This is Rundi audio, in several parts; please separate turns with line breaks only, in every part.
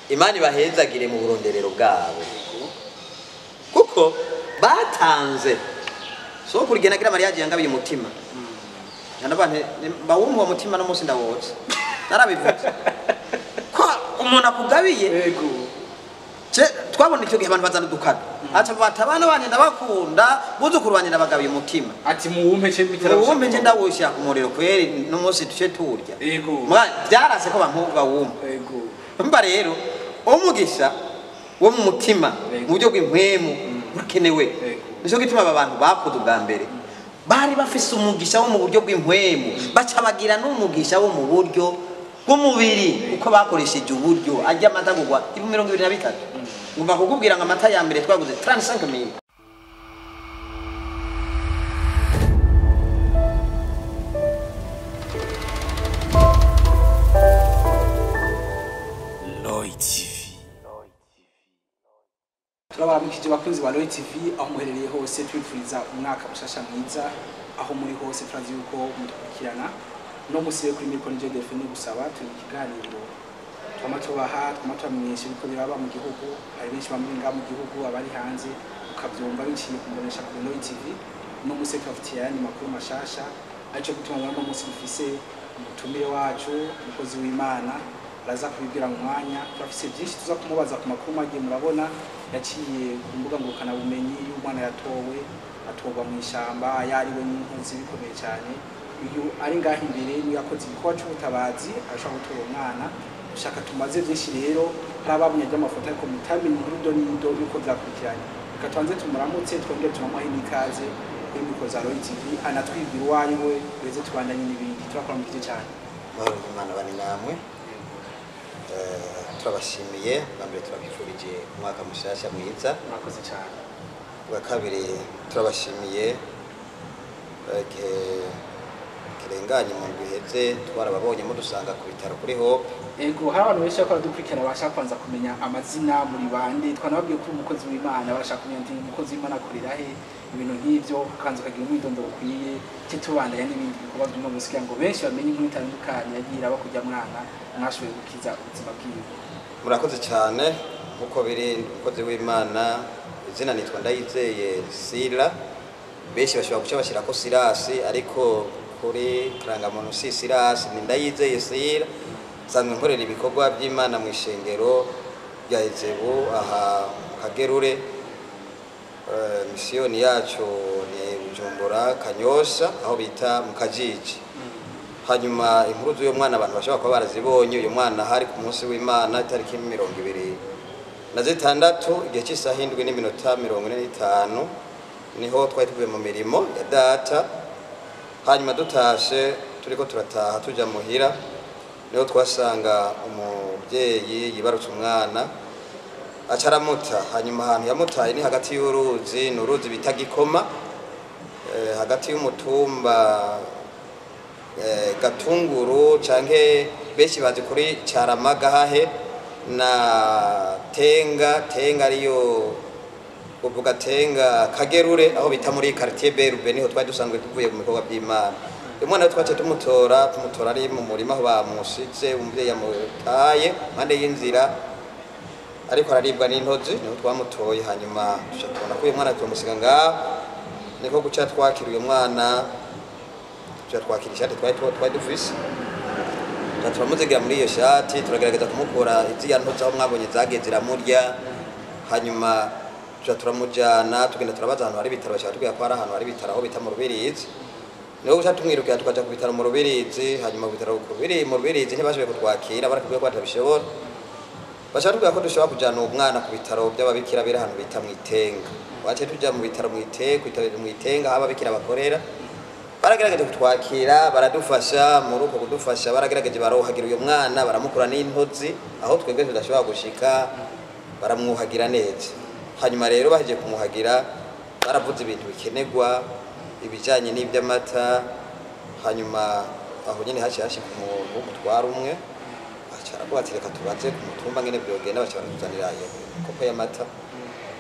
Imana ibahezagire mu buronderero bwabo, kuko batanze. So kurigena gira mariage yangabiye umutima, ndavuga bawumva uwo mutima no munsi ndawotsa. Narabivuze ko umuntu akugabiye. Twabona icyo gihe abantu bazana udukado, aca bata abana banje ndabakunda, buzukuru banje ndabagabiye umutima.
Ati muwumpe ce bitara.
Uwumpe nje ndawushyira ku muriro kweri, n'umunsi tuce turya. Byarase ko abantu bawumpa. Mba rero umugisha wo mu mutima mu buryo bw'impwemu urakenewe. Nicyo gituma aba bantu bakoze ubwa mbere bari bafise umugisha wo mu buryo bw'impwemu, baca bagira n'umugisha wo mu buryo bw'umubiri, kuko bakoresheje uburyo. Ajya amata kugwa 23,000. Ngomba kukubwira ngo amata ya mbere twaguze 35,000.
Lloyd TV.
Turabaramukije bakunzi ba Lloyd TV aho muherereye hose, twifuriza umwaka mushasha mwiza aho muri hose. Turazi yuko mudukurikirana no musibe kuri mikoro nije Delphine gusaba. Turi mu kiganiro twama tubaha, twama tubamenyesha ibiko biraba mu gihugu. Hari benshi bamwe ngaha mu gihugu, abari hanze, ukabyumva biciye kumbonesha kuri Lloyd TV. No musibe tubafitiye ayandi makuru mashasha, arico gituma muri uno munsi dufise umutumire wacu, umukozi w'Imana, araza kubibwira mu mwanya. Turafise byinshi tuza kumubaza ku makuru mwagiye murabona yaciye ku mbuga ngurukanabumenyi y'umwana yatowe, atorwa mu ishyamba yariwe n'inkozi, bikomeye cyane. Uyu ari ngaha imbere niyo yakoze igikorwa cy'ubutabazi, arashobora gutora umwana. Dushaka tumaze byinshi rero, hari ababonye ry'amafoto ariko mutamenye inkuru do n'ido y'uko byakurikiranye. Reka tubanze tumuramutse, twongere tunamuhe n'ikaze kuri mikoro za Lloyd TV, anatwibwira uwo ari we, duheze tubandanye n'ibindi. Turakora mu gice cyane.
Mahoro y'Imana bane namwe. Turabashimiye bwa mbere, turabifurije umwaka mushasha mwiza.
Murakoze cyane.
Bwa kabiri, turabashimiye igihe kirenganye mu ndwi iheze twarababonye mudusanga ku bitaro kuri Hope.
Ego, hari abantu benshi bariko baradukurikirana bashaka kubanza kumenya amazina, muri bande. Twanababwiye ko uri umukozi w'Imana, barashaka kumenya nti umukozi w'Imana akorera he, ibintu nk'ivyo, ukanza ukagira umwidondoro ukwiye, tubandanya n'ibindi bikorwa by'uno munsi kugira ngo benshi bamenye inkuru itandukanye yagiye iraba kurya mwana mwashoboye gukiza ubuzima bwiwe.
Murakoze cyane. Nkuko biri, umukozi w'Imana, izina nitwa Ndayizeye Sila. Benshi bashobora guca bashyirako Sirasi, ariko kuri karangamuntu si Sirasi, ni Ndayizeye Sila. Nsanzwe nkorera ibikorwa by'Imana mu ishengero rya Ezebu aha mu Kagerure. Misiyoni yacu ni Bujumbura, Kanyosha, aho bita mu Kajiji. Hanyuma inkuru z'uyu mwana abantu bashobora kuba barazibonye. Uyu mwana hari ku munsi w'Imana itariki 26, igihe cy'isaha 7:45, niho twari tuvuye mu mirimo ya data. Hanyuma dutashe, turiko turataha tuja muhira, niho twasanga umubyeyi yibarutse umwana, aca aramuta. Hanyuma ahantu yamutaye ni hagati y'uruzi, ni uruzi bita Gikoma, hagati y'umutumba Gatunguru, canke benshi bazi kuri Caramaga hahe, na Tenga. Tenga ariyo uvuga Tenga Kagerure, aho bita muri quartier Berube, niho twari dusanzwe tuvuye mu bikorwa by'Imana. Uyu mwana twaciye tumutora, tumutora ari mu murima aho bamusize, umuvyeyi yamutaye impande y'inzira ariko araribwa n'intozi, niho twamutoye. Hanyuma duca tubona ko uyu mwana tumusiga ngaho, niko guca twakira uyu mwana, tuca twakira ishati twari dufise, tuca turamuzigira muri iyo shati, turagerageza kumukura iziya ntozi aho mwabonye zagiye ziramurya. Hanyuma tuca turamujana, tugenda turabaza ahantu hari ibitaro, bashaka tubwira ko hari ahantu hari ibitaro aho bita mu Rubirizi. Niho guca tumwirukira tukaja ku bitaro mu Rubirizi. Hanyuma ku bitaro mu Rubirizi ntibashoboye kutwakira, baratubwiye ko batabishobora. Bashaka tubwira ko dushobora kujana uwo mwana ku bitaro by'ababikira biri ahantu bita mu Itenga. Waciye tuja mu bitaro mu Itenga, ku bitaro mu Itenga aho ababikira bakorera, baragerageje kutwakira, baradufasha. Muri uko kudufasha baragerageje barohagira uyu mwana, baramukura n'intozi aho twebwe tudashobora gushika, baramwuhagira neza. Hanyuma rero bahejeje kumwuhagira, baravuze ibintu bikenerwa ibijanye n'iby'amata. Hanyuma aho nyene haciye hashika umuntu w'umutware umwe, aca aravuga ati reka tubaze ku mutumba ngene vyogenda. Baca baratuzanira iyo kopo y'amata,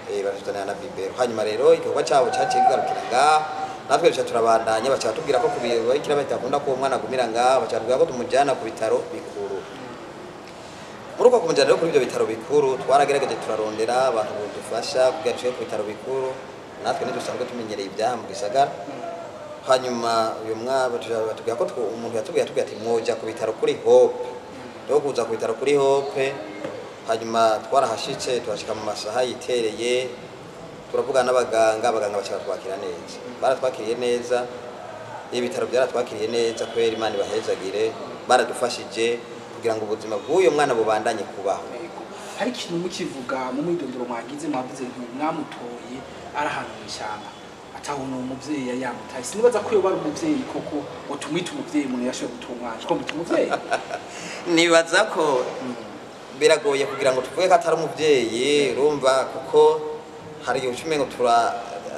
baratuzanira na bibero. Hanyuma rero igikorwa cabo caciye kigarukira ngaha, natwe duca turabandanya. Baca batubwira ko ku babikira batakunda ko uwo mwana agumira ngaha, baca batubwira ko tumujana ku bitaro bikuru. Muri uko Kumujyana rero kuri ibyo bitaro bikuru, twaragerageje turarondera abantu bodufasha kugira dushike ku bitaro bikuru. Natwe ntidusanzwe tumenyereye ibyaha mu gisagara. Hanyuma uyu mwaba batubwira ko umuntu yatubwiye ati mwoja ku bitaro kuri Hope. Rero kuza ku bitaro kuri Hope, hanyuma twarahashitse, tuhashika mu masaha yitereye, turavugana n'abaganga, abaganga baca batwakira neza, baratwakiriye neza. Ibitaro byaratwakiriye neza kubera Imana ibahezagire, baradufashije kugira ngo ubuzima bw'uyu mwana bubandanye kubaho.
Yego. Hari ikintu mukivuga mu mwidondoro mwagize, mwavuze nti mwamutoye ari ahantu mw'ishyamba, atabona uwo muvyeyi yari yamutaye. Sinibaza ko yoba ari umuvyeyi koko ngo tumwite umuvyeyi, umuntu yashoboye guta umwana ko mwita umuvyeyi.
Nibaza ko biragoye kugira ngo tuvuge ko atari umuvyeyi, urumva, kuko hari igihe uca umengo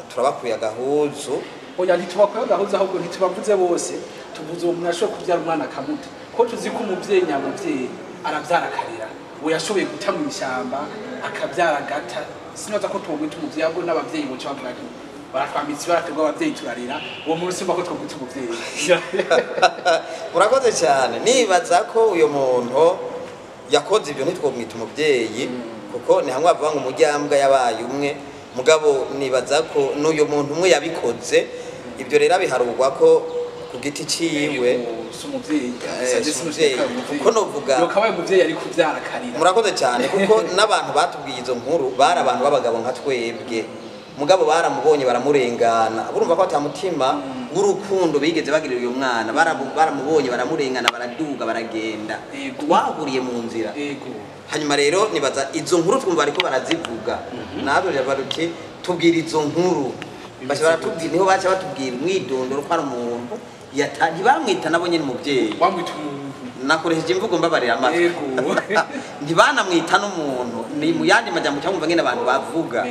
turabakuye agahuzu.
Oya, ntitubakuye agahuzu, ahubwo ntitubavuze bose, tuvuze uwo muntu yashoboye kubyara umwana akamuta, ko tuzi ko umuvyeyi nyamuvyeyi aravyara akarera. Uwo yashoboye guta mw'ishyamba akabyara agata, sinibaza ko twomwita umuvyeyi, ahubwo n'abavyeyi boca bavuga nti baratwambitse ibara, twebwe abavyeyi turarera. Uwo muntu simba ko twomwita umuvyeyi.
Murakoze cyane. Nibaza ko uyu muntu yakoze ibyo ntitwomwita umuvyeyi, kuko ni hamwe bavuga ngo umuryango yabaye umwe. Mugabo nibaza ko n'uyu muntu umwe yabikoze ibyo rero abiharurwa ko ku giti ciwe.
Si umuvyeyi.
Si umuvyeyi. Kuko novuga-
yokabaye umuvyeyi ari kuvyara akarira.
Murakoze cyane, kuko n'abantu batubwiye izo nkuru bari abantu b'abagabo nka twebwe, mugabo baramubonye baramurengana. Urumva ko ata mutima w'urukundo bigeze bagirira uyu mwana. Baramubonye baramurengana, baraduga, baragenda.
Yego.
Twahuriye mu nzira. Hanyuma rero nibaza izo nkuru twumva bariko barazivuga, natwe tujavuga duti tubwira izo nkuru. Baca baratubwira, niho baca batubwira umwidondoro ko ari umuntu ntibamwita nabo nyene umuvyeyi.
Wamwita umuntu.
Nakoresheje imvugo, mbabarira amatwi. Ntibanamwita n'umuntu, ni mu yandi majambo cyangwa ngene abantu bavuga.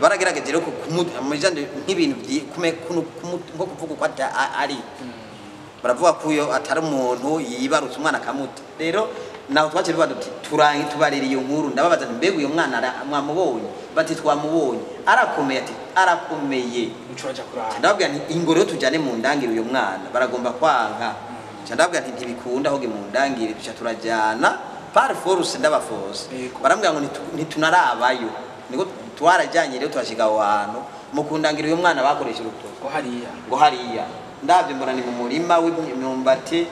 Baragerageje rero nk'ibintu nko kuvuga uko ari, baravuga ko uyo atari umuntu yibarutse umwana akamuta. Rero naho twaciye tuvuga duti turangi tubarira iyo nkuru. Ndababaza nti mbega uyo mwana mwamubonye? Bati twamubonye. Arakomeye? Ati arakomeye.
Uca uraja kuraba.
Ndababwira nti ingo rero tujyane mu ndangire uyo mwana. Baragomba kwanka. Nca ndababwira nti ntibikunda, ahubwo mu ndangire. Duca turajyana par force, ndabaforce. Barambwira ngo ntitunarabayo. Niko twarajyanye rero, turashika aho hantu mu kundangira uyo mwana bakoresha urutoki.
Ngo hariya.
Ngo hariya. Ndabyo mbona ni mu murima w'imyumbati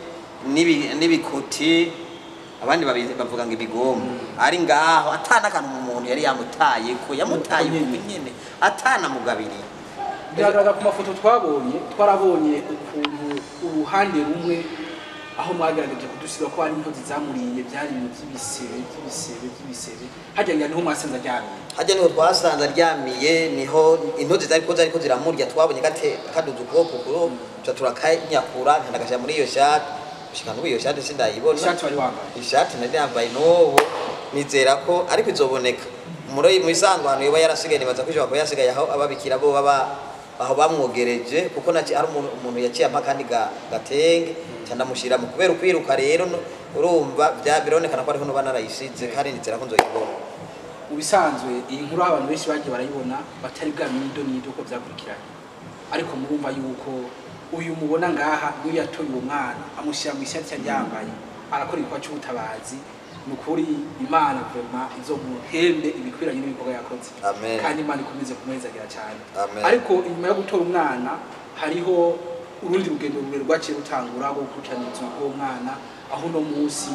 n'ibikoti, abandi bavuga ngo ibigomba ari ngaho, atana akantu umuntu yari yamutaye ko yamutaye
Uko
uko
nyene.
nyene, atanamugabiriye.
Biragaragara ku mafoto twabonye, twarabonye ukuntu uruhande rumwe aho mwagerageje kudushyira ko hari intozi zamuriye, byari ibintu by'ibisebe by'ibisebe by'ibisebe. Harya ngira niho mwasanze aryamye.
Hajya niho twasanze aryamiye, niho intozi zariko ziramurya. Twabonye gate kaduze ukuboko kuro, tuca turakanyakura, nkandagashyira muri iyo shati. Gushika n'ubu iyo shati sindayibona.
Ishati wari wambaye.
Ishati nari yambaye, n'ubu nizera ko ariko izoboneka muri mu isanzwe ahantu yoba yarasigaye. Nibaza ko ishobora kuba yasigaye aho ababikira bo baba, aho bamwogereje, kuko naci ari umuntu yaciye ampa kandi gatenge ca ndamushira mu kubera ukwiruka. Rero urumva bironekana ko ariho noba narayisize, kandi nizera ko nzoyibona.
Mu bisanzwe iyi nkuru aho abantu benshi bagiye barayibona batari bwamenye ido n'ido ko byakurikiranye, ariko murumva yuko uyu mubona ngaha niyo yatoye uwo mwana, amushyira mu ishati yari yambaye, arakora igikorwa cy'ubutabazi. Ni ukuri Imana vraiment izomuhembe ibikwiranye n'ibikorwa yakoze.
Amen.
Kandi Imana ikomeze kumuhezagira cyane.
Amen.
Ariko inyuma yo gutora umwana hariho urundi rugendo rurerure rwaciye rutangura rwo gukurikirana ubuzima bw'uwo mwana, aho uno munsi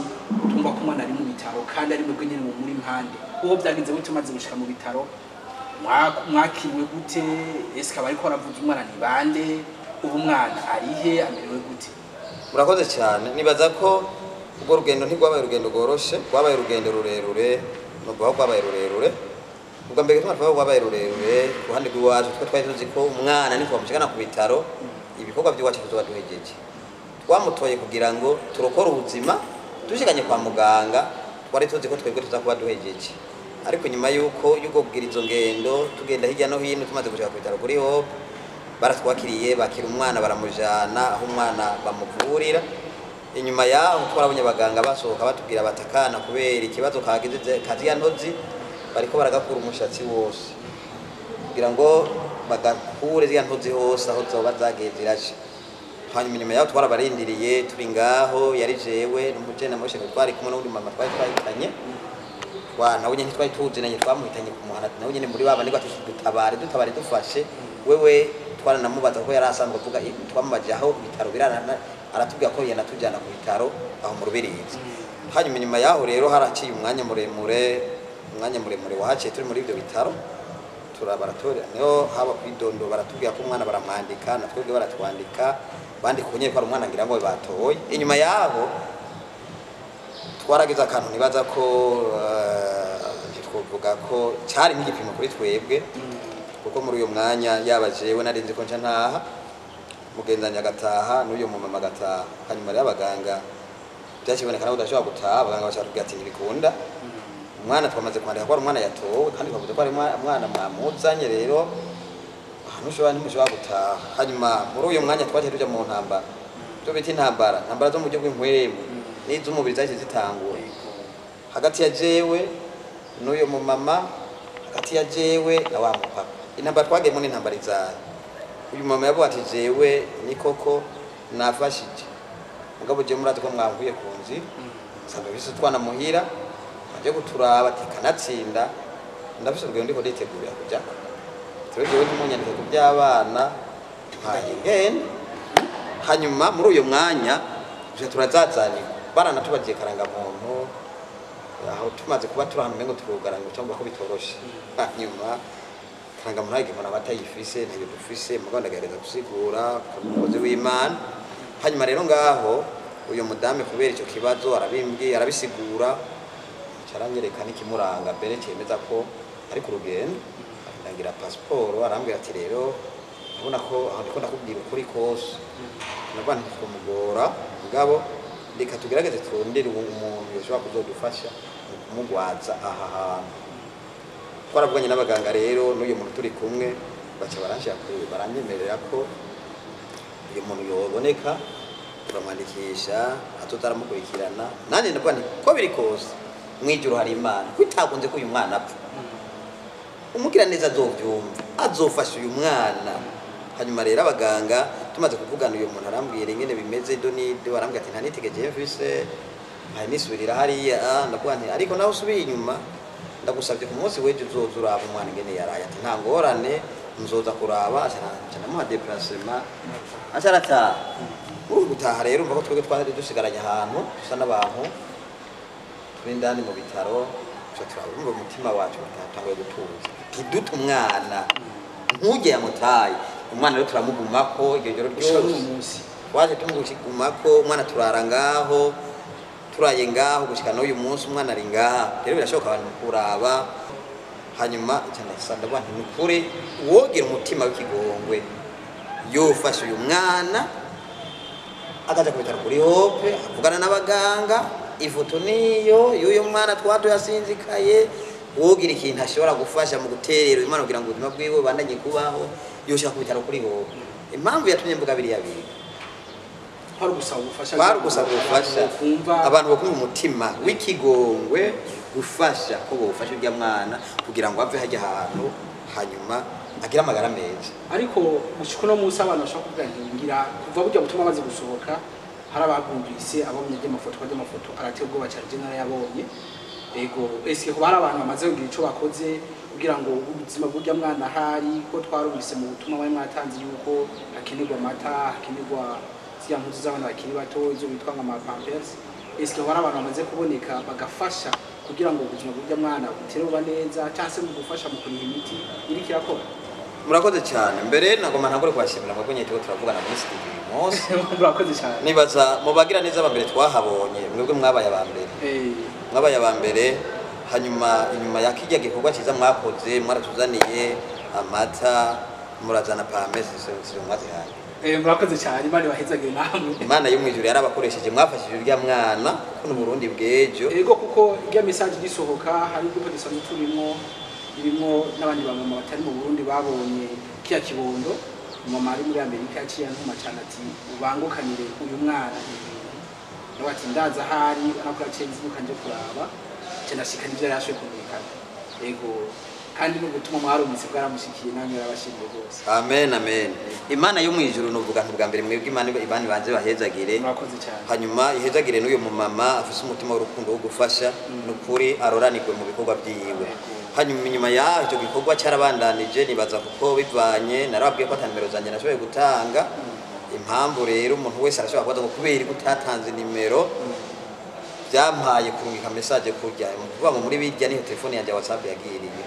tumva ko umwana ari mu bitaro kandi ari mwebwe nyene muri impande. Uwo byagenze gute umaze gushika mu bitaro? Mwakiriwe gute? Ese akaba ariko aravuza umwana ni bande? Ubu umwana arihe, amerewe gute?
Murakoze cyane. Nibaza ko urwo rugendo ntirwabaye urugendo rworoshe, rwabaye urugendo rurerure. Nuvuga ko rwabaye rurerure. Ubwa mbere tuba twavuga rwabaye rurerure ku ruhande rw'iwacu, twe twari tuzi ko umwana nitwamushikana ku bitaro ibikorwa by'iwacu tuzoba duhejeje. Twamutoye kugira ngo turokore ubuzima, dushikanye kwa muganga twari tuzi ko twebwe tuza kuba duhejeje. Ariko nyuma y'uko y'ubwo kugira izo ngendo, tugenda hirya no hino, tumaze gushika ku bitaro kuri Hope, baratwakiriye, bakira umwana, baramujana aho umwana bamuvurira. Inyuma yaho twarabonye abaganga basohoka batubwira batakana kubera ikibazo kagize kaziya ntozi, bariko baragakura umushatsi wose kugira ngo bagakure ziriya ntozi hose aho zoba zagiye ziraca. Hanyuma inyuma yaho twarabarindiriye turi ngaho, yari jewe n'umujene Moshe twari kumwe n'undi mama twari twahitanye. Twa nawe nyene twari tuzinanye, twamuhitanye kumuhana nawe nyene muri baba, niko ati dutabare, dutabare, dufashe wewe. Twaranamubaza ko yari asanzwe avuga, twamubajije aho ibitaro birana, aratubwira ko yanatujyana ku bitaro aho mu Rubirizi. Hanyuma inyuma yaho rero haraciye umwanya muremure, umwanya muremure wahaciye turi muri ibyo bitaro. Turabaratora niho haba kwidondo, baratubwira ko umwana baramwandika, na twebwe baratwandika, bandika unyere ko ari umwana ngira ngo batoye. Inyuma yaho twaragize akantu nibaza ko ntitwovuga ko cyari nk'igipimo kuri twebwe, kuko muri uyo mwanya yaba jewe nari nzi ko nca ntaha, mugenzanyi agataha, n'uyo mumama agataha. Hanyuma rero abaganga byakiboneka nabo udashobora gutaha, abaganga bashaka kubwira ati ntibikunda, umwana twamaze kwandika ko ari umwana yatowe, kandi twavuze ko ari umwana mwamuzanye, rero ahantu ushobora ntimushobora gutaha. Hanyuma muri uyo mwanya twaciye tuja mu ntambara, byo bita intambara, intambara zo mu buryo bw'impwemu n'iz'umubiri zaciye zitangura hagati ya jewe n'uyo mumama, hagati ya jewe na wa mupapa. Intambara twagiyemo ni intambara izaye. Uyu mama yavuga ati jewe ni koko nafashije, mugabo jewe murazi ko mwankuye ku nzira, nsanzwe mfise utwana muhira aje kuturaba, ati kanatsinda ndafise urugendo ndiko nditegurira kujako, rero jewe ntimunyandike ku by'abana mpaye ngende. Hanyuma muri uyo mwanya tuja turazazanirwa, baranatubagiye karangamuntu, aho tumaze kuba turi ahantu umengo turugaranye cyangwa ko bitoroshe. Hanyuma karangamuntu hari igihe umuntu aba atayifise, ntayo dufise, mugabo ndagerageza gusigura umukozi w'Imana. Hanyuma rero ngaho uyu mudamu kubera icyo kibazo arabimbwiye, arabisigura, aranyereka n'ikimuranga mbere cyemeza ko ari ku rugendo, ndagira pasiporo. Arambwira ati rero urabona ko aho ndiko ndakubwira ukuri kose, ndavuga nti kumugora, mugabo reka tugerageze turondere umuntu yoshobora kuzodufasha mu kumugwaza aha hantu. Twaravuganye n'abaganga rero n'uyu muntu turi kumwe, baca baranshira kure, baranyemerera ko uyu muntu yoboneka turamwandikisha azoza aramukurikirana. Nanjye ndavuga nti ko biri kose mw'ijuru hari Imana, ko itakunze ko uyu mwana apfa, umugira neza azovyumva, azofasha uyu mwana. Hanyuma rero abaganga tumaze kuvugana, uyu muntu arambwira ingene bimeze do nido, arambwira ati nta nitegeje mfise, mpaye nisubirira hariya. Ndavuga nti ariko naho usubiye inyuma ndagusabye ku munsi w'ejo uzoza uraba umwana ingene yaraye. Ati nta ngorane, nzoza kuraba. Aca ndamuha déplacement, aca arataha. Muri uku gutaha rero umva ko twebwe twari dusigaranye ahantu dusa n'abantu turi indani mu bitaro, tuca turabumva umutima wacu utatanguye gutuza, ntidute umwana ntujye yamutaye umwana. Rero turamugumako iryo joro
gushika
ryose
n'uyu munsi.
Twaje tumugumako umwana, turara ngaho, turaye ngaho gushika n'uyu munsi umwana ari ngaha. Rero birashoboka abantu kuraba. Hanyuma cyane ndavuga nti ni ukuri uwogira umutima w'ikigongwe yofasha uyu mwana akaja ku bitaro kuri Hope, avugana n'abaganga, ifoto niyo y'uyu mwana twatuye asinzikaye, wogira ikintu ashobora gufasha mu guterera uyu mwana kugira ngo ubuzima bwiwe bubandanye kubaho, yoshika ku bitaro kuri Hope. Impamvu yatumye mvuga biriya bintu,
kwari ugusaba ubufasha,
kwari ugusaba ubufasha
kumva
abantu bakumva umutima w'ikigongwe gufasha ko bofasha urya mwana kugira ngo ave hajya ahantu hanyuma agire amagara meza.
Ariko gushika uno munsi abantu bashobora kuvuga nti ngira kuva burya butumwa amaze gusohoka hari ababwumvise, ababonye ry'amafoto, ko ry'amafoto arateye ubwoba cyane, je narayabonye. Ego, eske kuba hari abantu bamaze kugira ico bakoze kugira ngo ubuzima bw'urya mwana ahari, ko twarumvise mu butumwa bari mwatanze yuko hakenerwa amata, hakenerwa ziriya mpuzu z'abana bakiri bato, izo bitwa nka pampers, eske hari abantu bamaze kuboneka bagafasha kugira ngo ubuzima bw'urya mwana butere buba neza, cyangwa se mu gufasha mu kuriha imiti iriko irakora?
Murakoze cyane. Mbere nagomba ntangure kubashimira mwebwe nyine turiko turavugana muri studio uyu munsi.
Murakoze cyane.
Nibaza mu bagira neza aba mbere twahabonye, mwebwe mwabaye aba mbere, mwabaye aba mbere. Hanyuma inyuma ya kirya gikorwa cyiza mwakoze, mwaratuzaniye amata, murazana pampers mwazihaye.
Murakoze cyane, Imana ibahezagire namwe.
Imana yo mw'ijuru yarabakoresheje, mwafashije urya mwana kuko ni Burundi bw'ejo.
Ego, kuko irya message igisohoka hari groupe dusanzwe turimo, irimo n'abandi bamama batari mu Burundi babonye kiya kibondo. Mama ari muri Amerika yaciye antuma cyane ati ubangukanire uyu mwana ibintu, nawe ati ndaza ahari, urabona ko yaciye nzimuka nje kuraba, nca ndashika n'ivyo yari ashoboye kumenyekana. Ego. Kandi n'ubutumwa mwarumvise bwaramushikiye, namwe yarabashimiye rwose.
Amen, amen. Imana yo mu ijuru, nuvuga nti bwa mbere mwebwe Imana ibanze bahezagire.
Murakoze cyane.
Hanyuma ihezagire n'uyu mumama afise umutima w'urukundo wo gufasha, nukuri aroranirwe mu bikorwa byiwe. Hanyuma inyuma yaho icyo gikorwa cyarabandanije, nibaza kuko bivanye narababwiye ko ata nimero zanjye nashoboye gutanga. Impamvu rero umuntu wese arashobora kubaza ngo kubera ko utatanze nimero, byampaye kurungika message kurya mu kuvuga ngo muri bijya niho telefone yanjye ya WhatsApp yagiriye.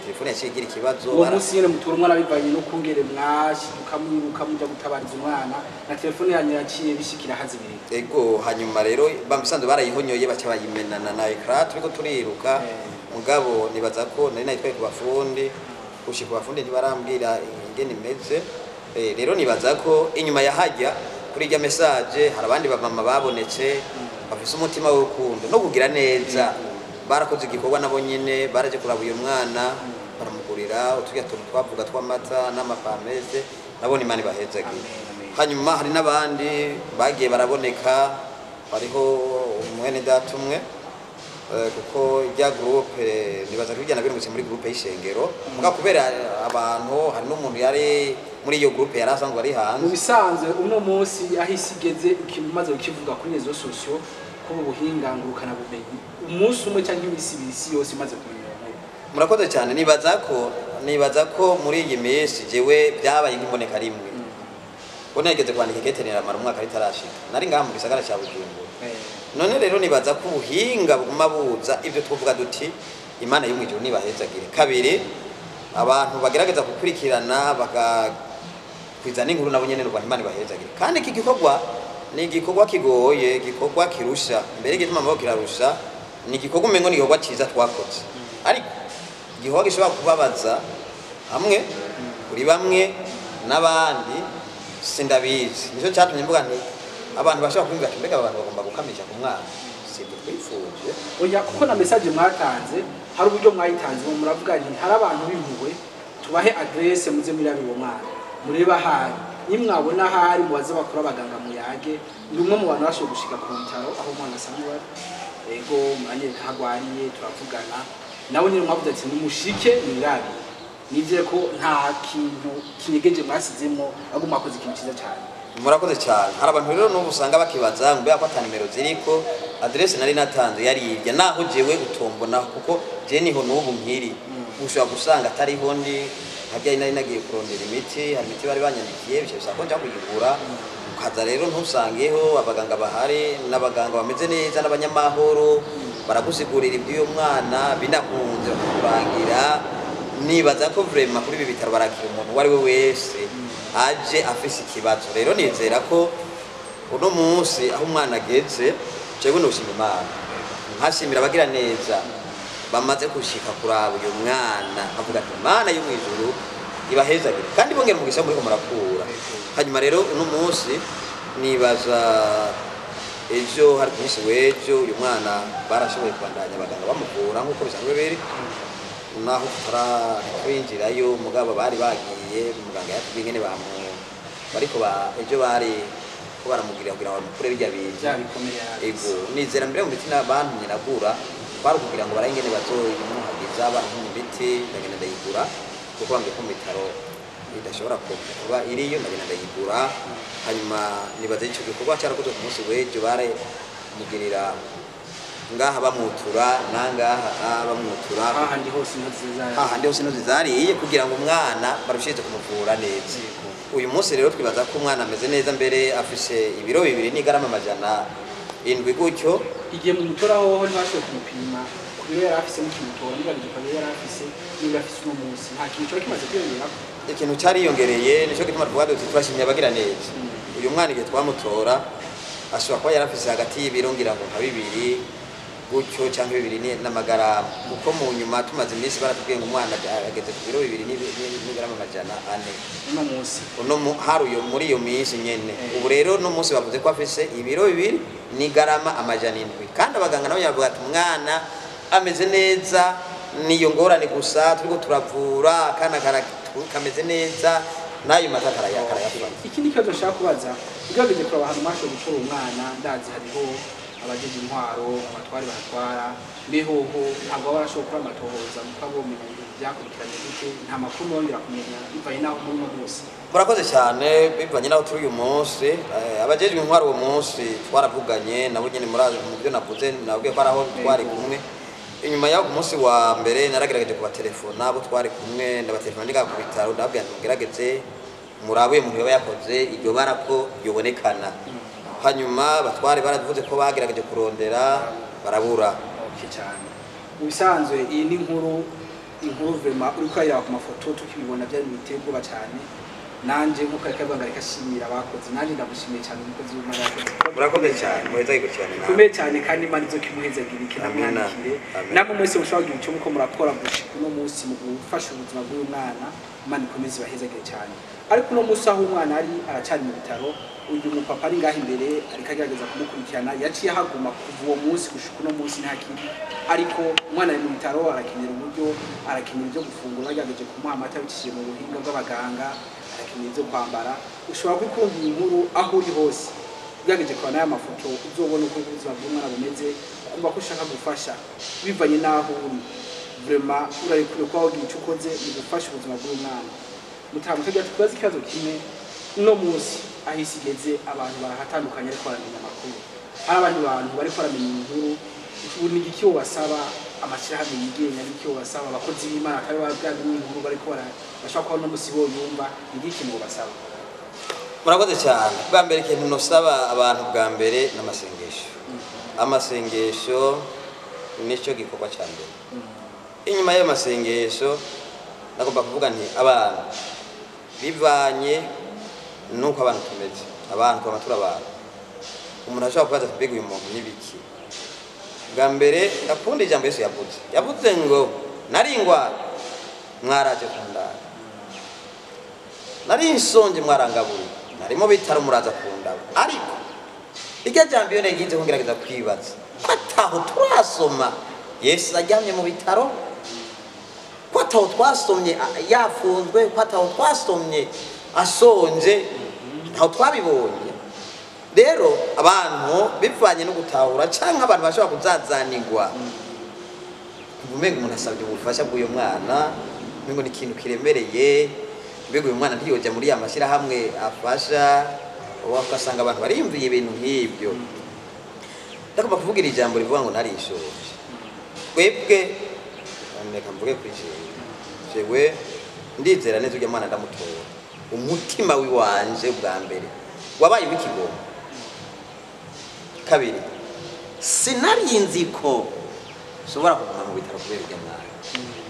Telefone yaciye igira ikibazo.
Uwo munsi nyene mutura umwana, bivanye no kungere mwashiduka mwiruka muja gutabariza umwana, na telefone yanyu yaciye bishikira hazibirira.
Ego, hanyuma rero bamusanze barayihonyoye, baca bayimenana na écran turiko turiruka. Mugabo nibaza ko nari nayitwaye ku bafundi, gushika ku bafundi ntibarambwira ingene imeze. Rero nibaza ko inyuma ya hajya kuri irya message hari abandi bamama babonetse bafise umutima w'urukundo no kugira neza, barakoze igikorwa nabo nyene, baraje kuraba uyu mwana, baramugurira uturya tuntu twavuga tw'amata n'amapameze. Nabone Imana ibahezagiye.
Amen, amen.
Hanyuma hari n'abandi bagiye baraboneka, hariho umwene data umwe, kuko rya groupe nibaza ko bijyana birungutse muri groupe y'ishengero, muga kubera abantu hari n'umuntu yari muri iyo groupe yari asanzwe ari hanze.
Mu bisanzwe uno munsi aho isi igeze, ikimaze kukivuga kuri réseaux sociaux, ko ubu buhinga ngurukana bumenyi, umunsi umwe cyangwa iminsi ibiri isi yose imaze kumenya iyo nkuru.
Murakoze cyane. Nibaza ko muri iyi minsi jewe byabaye nk'imboneka rimwe, ko nageze kwandika ikete riramara umwaka ritarashika, nari ngaha mu gisagara cya Bujumbura. None rero nibaza ko ubuhinga buguma buza, ibyo tuvuga duti Imana yo mu ijuru nibahezagire. Kabiri, abantu bagerageza gukurikirana bakakwiza n'inkuru nabo nyene rwanda, Imana ibahezagire. Kandi iki gikorwa ni igikorwa kigoye, igikorwa kirusha mbere. Igituma amaboko kirarusha, ni igikorwa umengo ni igikorwa cyiza twakoze, ariko igikorwa gishobora kubabaza hamwe kuri bamwe n'abandi, sindabizi. Nicyo cyatumye mvuga nti abantu bashobora kumva ati mbega aba bantu bagomba gukamisha ku mwana, sibyo twifuje.
Oya, kuko na message mwatanze hari uburyo mwayitanze, muravuga nti hari abantu b'impuhwe, tubahe adresse muze murabe uwo mwana, murebe ahari, nimwabona ahari mubaze bakora abaganga muyage. Ndi umwe mu bantu bashoboye gushika ku bitaro aho umwana asanzwe ari. Ego, muranyereka aho agwariye, turavugana nawe nyine, mwavuze ati nimushike mwirabire. Nizere ko nta kintu kinyegeje mwasizemo, ahubwo mwakoze ikintu cyiza cyane.
Murakoze cyane. Hari abantu rero n'ubu usanga bakibaza ngo mbega ko ata nimero ziriko, adresse nari natanze yari irya, naho jewe utombonaho kuko je niho n'ubu nkiri, ushobora gusanga atariho ndi. Harya nari nagiye kurondera imiti, hari imiti bari banyandikiye, bica bisaba ko nja kuyigura, ukaza rero ntusangeho abaganga bahari, n'abaganga bameze neza n'abanyamahoro, baragusigurira iby'uyo mwana, binakunze bakakurangira. Nibaza ko vraiment kuri ibi bitaro barakira umuntu uwo ari we wese aje afise ikibazo. Rero nizera ko uno munsi aho umwana ageze, jewe noshima Imana, nkashimira abagira neza bamaze gushika kuraba uyu mwana, avuga ati Imana yo mw'ijuru ibahezagire kandi bongera umugisha muriko murakura. Hanyuma rero uno munsi nibaza ejo hari ku munsi w'ejo, uyu mwana barashoboye kubandanya abaganga bamuvura nk'uko bisanzwe biri, naho tutara twinjirayo, mugabo bari bagiye, muganga yatubwiye ingene bamu bariko ba ejo bari ko baramugirira kugira ngo bamukure bijya bintu.
Bya bikomere yaragize.
Ego, nizera mbere mu miti bantumye nagura, kwari kugira ngo baraye ingene bazoyimuhagiza, barampa imiti, ndagenda ndayigura kuko bambwiye ko mu bitaro idashobora kuba iriyo, ndagenda ndayigura. Hanyuma nibaza ico gikorwa cyarakozwe ku munsi w'ejo, baramugirira ngaha bamwutura nangaha bamwutura.
Hahandi hose intozi zari.
Hahandi hose intozi zariye, kugira ngo umwana barushirize kumuvura neza. Uyu munsi rero twibaza ko umwana ameze neza, mbere afise ibiro 2 n'igarama 700 gutyo.
Igihe mu mutora hoho ntibashoboye kumupima ku biro yari afise mukimutora, nibagije ku biro yari afise n'ibiro afise uno munsi, nta kintu coba kimaze kwiyongerako?
Ikintu cyariyongereye, nicyo gituma tuvuga duti turashimye abagira neza. Uyu mwana igihe twamutora ashobora kuba yarafise hagati y'ibiro ngira ngo nka 2 gutyo cyangwa 2 n'amagarama, kuko mu nyuma tumaze iminsi baratubwiye ngo umwana ageze ku biro 2 n'igarama 400.
Uno munsi?
Uno hari uyo muri iyo minsi nyene. Ubu rero no munsi bavuze ko afise ibiro 2 n'igarama 700, kandi abaganga nabo bavuga ati umwana ameze neza, niyo ngorane gusa turiko turavura, akana kameze neza, n'ayo mata karayafata.
Ikindi kibazo nshaka kubaza, ugerageje kuraba ahantu mwashoboye gutora umwana, ndazi hariho Abajeje intwaro, abatwari bahatwara, mbehoho ntabwo baba barashobora gukora amatohoza mukabomenya ibintu byakurikiranye gute? Nta makuru mwongera kumenya bivanye n'aho muri uno munsi?
Murakoze cyane. Bivanye n'aho turi uyu munsi, abajejwe intwaro uwo munsi twaravuganye nabo nyene. Mu byo navuze, nabwiye ko ari aho twari kumwe. Inyuma y'aho, ku munsi wa mbere naragerageje kubatelefona abo twari kumwe, ndabatelefona ndi ku bitaro, ndababwira nti mugerageze murabe uyu muntu yoba yakoze iryo bara ko yobonekana. Hanyuma batware baravuze ko bagerageje kurondera barabura.
Okay cyane. Mu bisanzwe iyi ni inkuru vraiment uriko urayiraba ku mafoto, tukibibona byari biteye ubwoba cyane. Nanje nkuko ariko avuga ngo ariko ashimira abakoze, nanjye ndamushimiye cyane umukozi w'Imana yakoze.
Murakoze cyane, muheza cyane nawe.
Bikomeye cyane, kandi Imana izokimuhezagirike.
Amina.
Namwandikire.
Amen.
Namwe mwese mushobora kugira icyo muko murakora gushika uno munsi mu gufasha ubuzima bw'uyu mwana, Imana ikomeze ibahezagire cyane. Ariko uno munsi aho umwana ari, aracyari mu bitaro. Uyu mupapa ari ngaho imbere ariko agerageza kumukurikirana, yaciye ahaguma kuva uwo munsi gushika uno munsi ntakiri. Ariko umwana ari mu bitaro, arakenera uburyo, arakenera ibyo gufungura, bagerageje kumuha amata bicishije mu buhinga bw'abaganga, arakenera ibyo kwambara. Ushobora gukunda iyi nkuru aho uri hose, ugerageje kureba n'aya mafoto, uzobona uko ubuzima bw'umwana bumeze, ukumva ko ushaka gufasha bivanye n'aho uri. Vraiment urarekure kuba wagira icyo ukoze mu gufasha ubuzima bw'umwana. Mutamu tugira tubaze ikibazo kimwe. Uno munsi aho isi igeze, abantu barahatandukanye ariko baramenya amakuru, hari abandi bantu bariko baramenya inkuru. Ubu ni igiki wobasaba amashyirahamwe yigenga? Ni iki wobasaba abakozi b'Imana atari bwamenye inkuru bariko bashobora kuba uno munsi boyumva? Ni igiki wobasaba?
Murakoze cyane. Bwa mbere, ikintu nosaba abantu bwa mbere ni amasengesho. Amasengesho nicyo gikorwa cya mbere. Inyuma y'ayo masengesho, nagomba kuvuga nti abantu, bivanye nuko abantu tumeze, abantu twama turi abantu, umuntu ashobora kubaza ati mbega uyu muntu ni biki? Bwa mbere ndakunda ijambo Yesu yavuze. Yavuze ngo nari ingwara, mwaraje kundaba, nari nsonje, mwarangaburiye, nari mu bitaro, muraza kundaba. Ariko iryo jambo iyo nagize ngerageza kwibaza ko ataho turasoma Yesu aryamye mu bitaro, ko ataho twasomye yafunzwe, ko ataho twasomye asonje, ntaho twabibonye. Rero abantu bivanye no gutahura cyangwa abantu bashobora kuzazanirwa, umenga umuntu asabye ubufasha bw'uyu mwana, umengo ni ikintu kiremereye, mbega uyu mwana ntiyoja muri ya mashyirahamwe afasha, ugasanga abantu bariyumviye ibintu nk'ibyo. Ndagomba kuvugira ijambo rivuga ngo narishoje. Twebwe, reka mvuge kuri jewe ndizera neza urya mwana ndamutora, umutima wiwanje bwa mbere wabaye w'ikigongo. Kabiri, sinari nzi ko nshobora kuguma mu bitaro kubera urya mwana.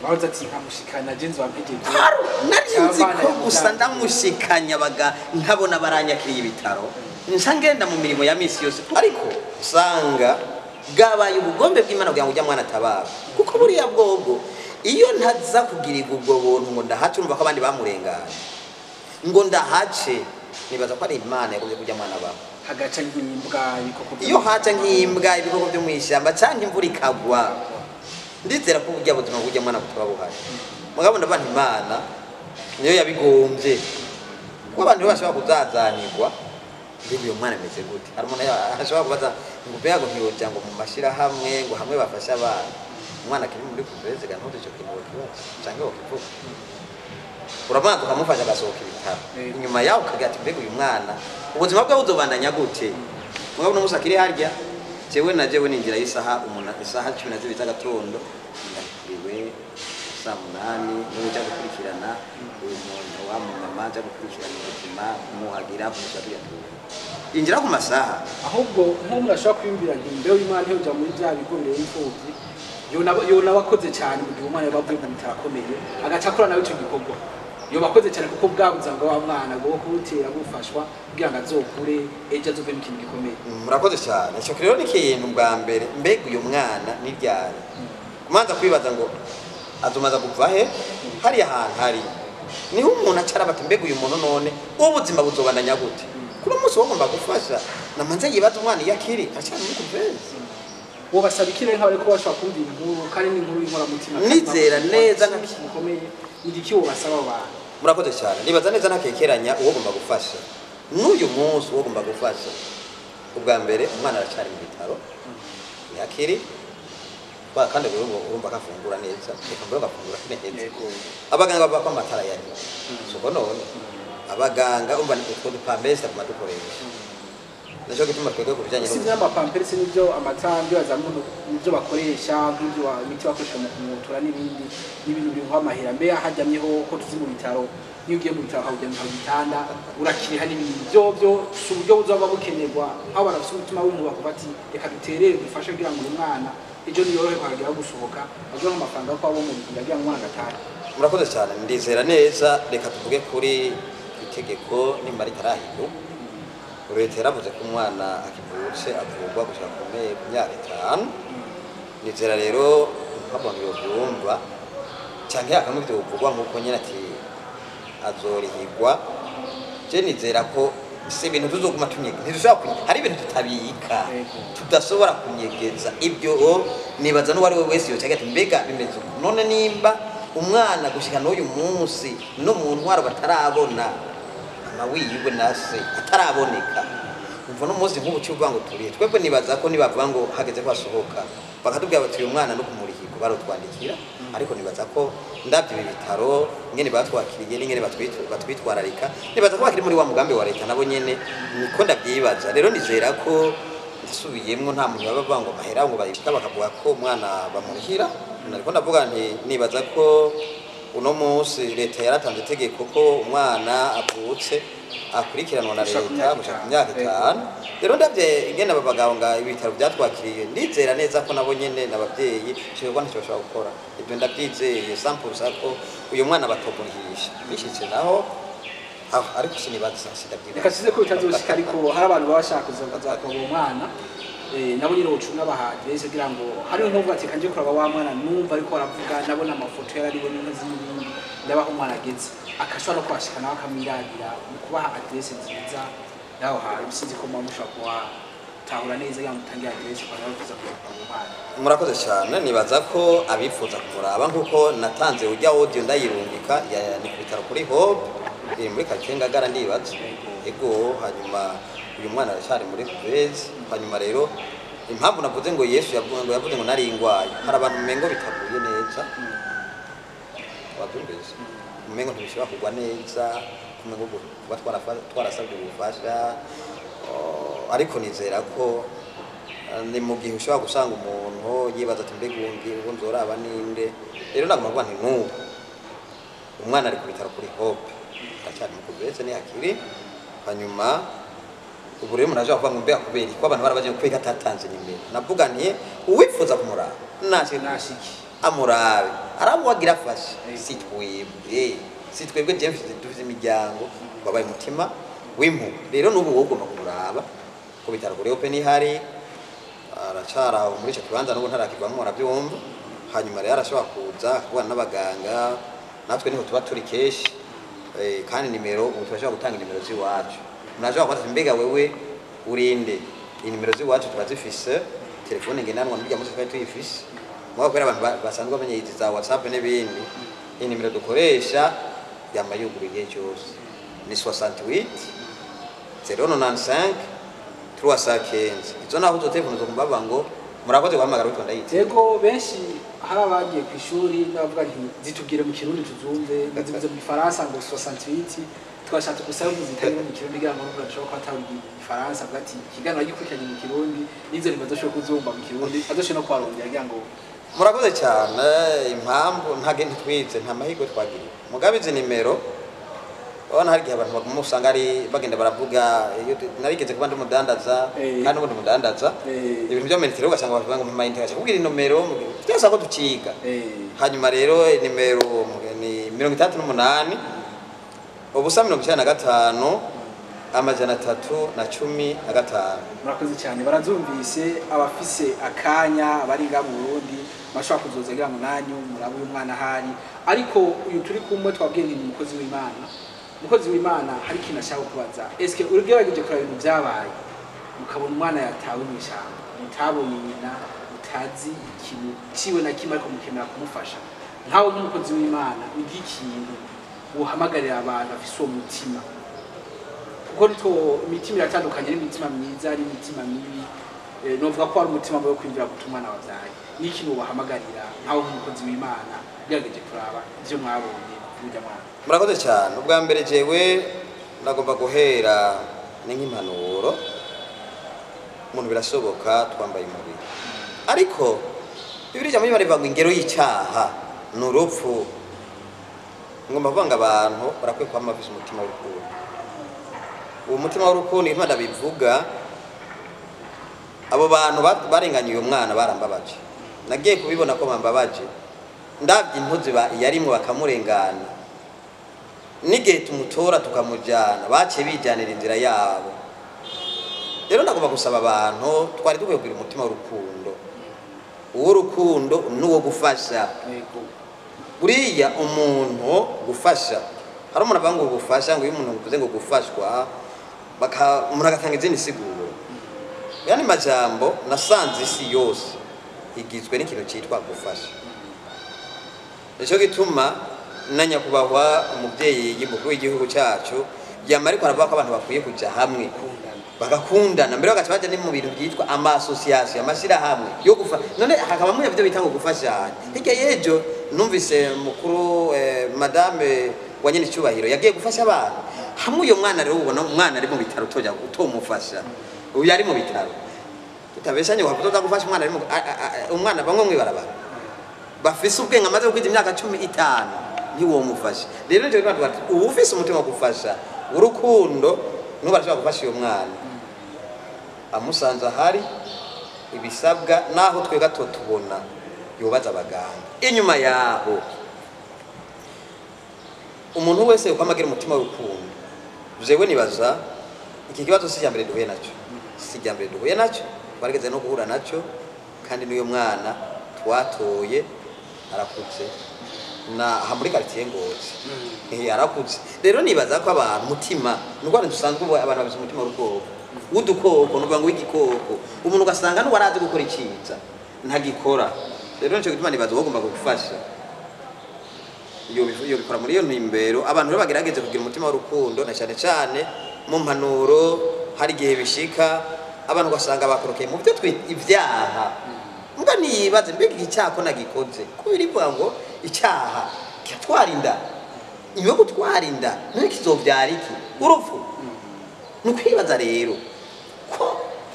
Bahoze ati nkamushikana jenzi wampejeje.
Nari nzi ko gusa ndamushikanya baga nkabona baranyakiriye ibitaro, nca ngenda mu mirimo ya misi yose. Ariko usanga bwabaye ubugombe bw'Imana kugira ngo ujya mwana atabara, kuko buriya bwobwo iyo ntaza kugirirwa ubwo buntu ngo ndahace, urumva ko abandi bamurenganye, ngo ndahace, nibaza ko ari Imana yagombye kujya mwana abaho.
Hagaca nk'imbwa, ibikoko
Iyo haca nk'imbwa, ibikoko byo mu ishyamba cyangwa imvura ikagwa, ndizera ko burya buzima bw'ujya mwana butaba buhari. Mugabo ndavuga nti Imana niyo yabigombye, kuko abantu rero bashobora kuzazanirwa, mbega uyu mwana ameze gute? Hari umuntu ashobora kubaza ngo mbega ngo ntiyoja ngo mu mashyirahamwe, ngo hamwe bafashe abana, umwana akiri muri couveuse, ga ntuzi ico kintu wokibaza canke wokivuga. Urabanza ukamufasha agasohoka ibitaro, inyuma yaho ukagira ati mbega uyu mwana ubuzima bwe buzobandanya gute? Mugabo uno munsi akiri harya, jewe na jewe ninjira y'isaha isaha 12 z'agatondo, ndakuriwe saa 8, niwe uja gukurikirana uyu muntu wa mumama, aja gukurikirana ubuzima, kumuhagira, kumusha tuya tuntu, injira ku masaha.
Ahubwo nk'umuntu ashobora kwiyumvira nti mbe uyu mwana ntiyoja muri bya bigo birera imfuvyi, yona abakoze cyane mu gihe umwana yaba avuye mu bitaro akomeye, agaca akora nawe ico gikorwa, yoba akoze cyane, kuko bwabuza ngo wa mwana bwo kuwutera bufashwa kugira ngo azokure ejo azovemo ikintu gikomeye.
Murakoze cyane. Icyo rero ni ikintu bwa mbere, mbega uyu mwana ni ryari kumanza kwibaza ngo azomaza kuva he? Hariya hantu hari niho umuntu acara bati mbega uyu muntu none ubuzima buzobandanya gute? Kuri umunsi wagomba gufasha namanze yibaza umwana iyo akiri aracyari muri couveuse.
Wobasaba iki rero nk'abariko bashobora kumva iyi nkuru, kandi ni inkuru y'inkoramutima?
Nizera neza
Ikintu gikomeye, ni igiki wobasaba abo bantu?
Murakoze cyane. Nibaza neza ntakekeranya, uwo ugomba gufasha n'uyu munsi, uwo ugomba gufasha Ubwa mbere, umwana aracyari mu bitaro, ntiyakiri. Kandi urumva ko afungura neza, reka mvuge ngo afungura neza. Abaganga bavuga ko amatara yari siko. None abaganga, umva, ni utwo dupampers taguma dukoresha, nicyo gituma twebwe ku bijyanye
Si iby'amapampers n'ibyo amatambi bazamu n'ibyo bakoresha, nk'ibyo imiti bakoresha mu kumutura n'ibindi n'ibintu biri amahera. Mbe hajyamyeho ko tuzi mu bitaro, iyo ugiye mu bitaro ukawujyamye ku gitanda urakiriha n'ibindi byo si uburyo buzoba bukenerwa, aho barafise umutima w'umuntu bakuva ati reka duterere dufashe kugira ngo uyu mwana ejo niyorohe kwagera gusohoka, aje amafaranga yo kuba bo mu bigira kugira ngo umwana agatahe.
Murakoze cyane. Ndizera neza, reka tuvuge kuri itegeko nimba ritarahinduka. Leta yaravuze ko umwana akivutse avurwa gushika ku myaka 5. Nizera rero nk'abantu yobyumva canke akamwe vyovugwa nk'uko nyene ati azorihigwa. Je nizera ko si ibintu tuzoguma tunyega, ntidushobora hari ibintu tutabika, tudashobora kunyegeza. Ibyo nibaza n'uwari we wese yocaga ati mbega bimeze uko? None nimba umwana gushika n'uyu munsi no mu ntwaro batarabona mama wiwe na se ataraboneka, umva no munsi nk'ubu cyuvuga ngo turihe twebwe, nibaza ko nibavuga ngo hageze ko asohoka bakatubwira bati uyu mwana no kumurihirwa barotwandikira. Ariko nibaza ko ndabyo ibi bitaro ingene batwakiriye n'ingene batwitwararika, nibaza ko bakiri muri wa mugambi wa leta nabo nyene, niko ndabyibaza. Rero nizera ko ndasubiyemwo, nta muntu baba bavuga ngo amahera ngo bayishika bakavuga ko umwana bamurihira. Nariko ndavuga nti nibaza ko uno munsi leta yaratanze itegeko ko umwana avutse akurikiranwa na
Gushika ku
leta
myaka
gushika ku
5.
myaka 5. Rero ndabye ingene aba bagabo nga ibitaro byatwakiriye, ndizera neza ko nabo nyene n'ababyeyi igikorwa ntacyo bashobora gukora. Ibyo ndabyizeye sampurusa ko uyu mwana batomurihisha bishitse naho aho, ariko sinibaza, sindabyibaza.
Reka tuze ko bitazoshika, ariko hari abantu baba bashaka kuza kuzakora uwo mwana, nabo nyine woca unabaha adresse kugira ngo hari nk'uvuga ati kanje kuraba wa mwana, numva ariko aravuga, nabona amafoto yarariwe n'inka n'ibindi, ndabaho umwana ageze, akashobora no kuhashika nawe akamwiragira mu kubaha adresse nziza y'aho hantu. Sinzi ko muba mushobora kuhatahura neza kugira ngo mutange adresse kwa bavuza kuraba uwo mwana.
Murakoze cyane. Nibaza ko abifuza kumuraba, nk'uko natanze ujya audio ndayirungika, ni ku bitaro kuri Hope, iri muri quartier Ngagara ndibaza. Ego. Hanyuma uyu mwana aracyari muri couveuse. Hanyuma rero impamvu navuze ngo Yesu yavuze ngo, yavuze ngo nari ingwaye, hari abantu umengo bitaguye neza, wabyumvise, umengo ntibishobora kugwa neza, umengo kuba twarasabye ubufasha. Oh, ariko nizera ko ni mu gihe ushobora gusanga umuntu yibaza ati mbega ubu nzoraba ninde? Rero nagomba kuvuga nti n'ubu umwana ari ku bitaro kuri Hope, aracyari mu couveuse, ntiyakiri. Hanyuma ubu rero umuntu ashobora kuvuga ngo mbega kubera iki ko abantu barabaje kubera ko atatanze nimero? Navuga nti uwifuza kumuraba nashike,
nashiki
amurabe, aramuwagira afashe. Si twebwe, si twebwe, James, dufite imiryango wabaye umutima w'impuhwe. Rero n'ubu wowe ugomba kumuraba ku bitaro kuri Hope nihari, aracara aho muri icyo kibanza, n'ubu ntarakivamo, arabyumva. Hanyuma rero arashobora kuza akavugana n'abaganga, natwe niho tuba turi kenshi. Kandi nimero ubu turashobora gutanga inimero z'iwacu. Umuntu ashobora kubaza ati mbega wewe urinde? Inimero z'iwacu tuba zifise, telefone ngendanwa n'urya munsi twari tuyifise mugabo kubera abantu basanzwe bamenye izi za WhatsApp n'ibindi, inimero dukoresha yama yuguruye igihe cyose ni 68 095 315. Izo naho uzo telefone uzokumva bavuga ngo murakoze guhamagara witwa ndayitse.
Yego, benshi hari abagiye ku ishuri n'abavuga nti zitubwire mu Kirundi tuzumve, zivuze mu Gifaransa ngo 68. Twashatse gusa ngo zitangire mu Kirundi kugira ngo n'umuntu ashobora kuba atari Igifaransa avuga ati ikiganiro gikurikiranye mu Kirundi n'izo nimero azoshobora kuzumva mu Kirundi, azoshobora no kuharondera kugira ngo
Murakoze cyane. Impamvu ntage ntitwize, nta mahirwe twagiriwe, mugabe izi nimero urabona hari igihe abantu baguma usanga ari bagenda baravuga iyo narigeze kuba ndi umudandaza, kandi ubundi umudandaza, ibintu bya military, ugasanga bavuga ngo mpa integration kubwira inomero byose ako duciga. Hanyuma rero nimero ni 68 0 95 315.
Murakoze cyane, barazumvise. Abafise akanya abari ngaha mu Burundi bashobora kuzoza kugira ngo nanyu murabe uyu mwana ahari. Ariko uyu turi kumwe twabwiye nti ni umukozi w'Imana. Umukozi w'Imana, hari ikintu ashaka kubaza. Eske ugerageje kuraba ibintu byabaye, mukabona umwana yatawe mu ishyamba, mutabonye nyina, mutazi ikintu ciwe na kimwe, ariko mukemera kumufasha, nkawe nk'umukozi w'Imana ni ikintu wohamagarira abantu bafise uwo mutima? Kuko nitwo imitima iratandukanye, n'imitima myiza n'imitima mibi. Novuga ko ari umutima wo kwinjira guta umwana wabyaye. N'iki nubahamagarira nkaho nk'umukozi w'Imana, ugerageje kuraba ivyo mwabonye kuri urya mwana?
Murakoze cyane. Ubwa mbere jewe nagomba guhera ni nk'impanuro. Umuntu birashoboka twambaye umubiri, ariko Bibiliya ijambo ry'Imana rivuga ngo ingero y'icyaha ni urupfu. Ngomba kuvuga ngo abantu barakwiye kwama bafise umutima w'urukundo. Uwo mutima w'urukundo, igituma ndabivuga, abo bantu barenganye uyu mwana barambabaje. Nagiye kubibona ko bambabaje ndabye impuzu yarimwo bakamurengana, n'igihe tumutora tukamujyana baciye bijyanira inzira yabo. Rero ndagomba gusaba abantu, twari dukwiye kugira umutima w'urukundo, uw'urukundo n'uwo gufasha. Buriya umuntu gufasha, hari umuntu avuga ngo gufasha, ngo iyo umuntu uvuze ngo gufashwa, umuntu agatanga izindi siguro. Yani majambo, nasanze isi yose igizwe n'ikintu cyitwa gufasha. Nicyo gituma na nyakubahwa umubyeyi mukuru w'igihugu cyacu yama ariko aravuga ko abantu bakwiye kuja hamwe, bagakundana, mbere bagaca baja ni mu bintu byitwa ama association, amashyirahamwe yo gufa, none hakabamo ibyo bita ngo gufashanya. Hirya y'ejo numvise mukuru madame wa nyene icyubahiro yagiye gufasha abana hamwe. Uyo mwana rero, ubona umwana ari mu bitaro, utoja utomufasha? Uyu ari mu bitaro, tutabeshanye, waba utoza gufasha umwana ari mu umwana bamwe mwibarabara bafise ubwenge, amaze gukwiza imyaka 15, ntiwomufasha? Rero nicyo gituma tuvuga ati uba ufise umutima wo gufasha, urukundo, nubu arashobora gufasha uyo mwana amusanze ahari ibisabwa, naho twebwe tubona yubaza abaganga. Inyuma yaho, umuntu wese uko amagira umutima w'urukundo, jewe nibaza iki kibazo si icya mbere duhuye nacyo, si icya mbere duhuye nacyo, twarigeze no guhura nacyo. Kandi n'uyu mwana twatoye arakuze, na aha muri quartier Ngozi. Arakuze. Rero nibaza ko abantu umutima ni uko dusanzwe ubu abantu bafise umutima w'urukoko, w'udukoko, nukuvuga ngo w'igikoko. Umuntu ugasanga n'uwarazi gukora iciza ntagikora. Rero nico gituma nibaza uwogomba kugufasha iyo bikora muri iyo ntumbero. Abantu rero bagerageze kugira umutima w'urukundo, na cyane cyane mu mpanuro. Hari igihe bishika abantu ugasanga bakorokeye mu byo twita ibyaha, mbwa niyibaze: mbega iki cyaha ko nagikoze? Ko birivuga ngo icyaha kiratwara inda, inyuma yo gutwara inda none kizovyara iki? Urupfu. Ni ukwibaza rero ko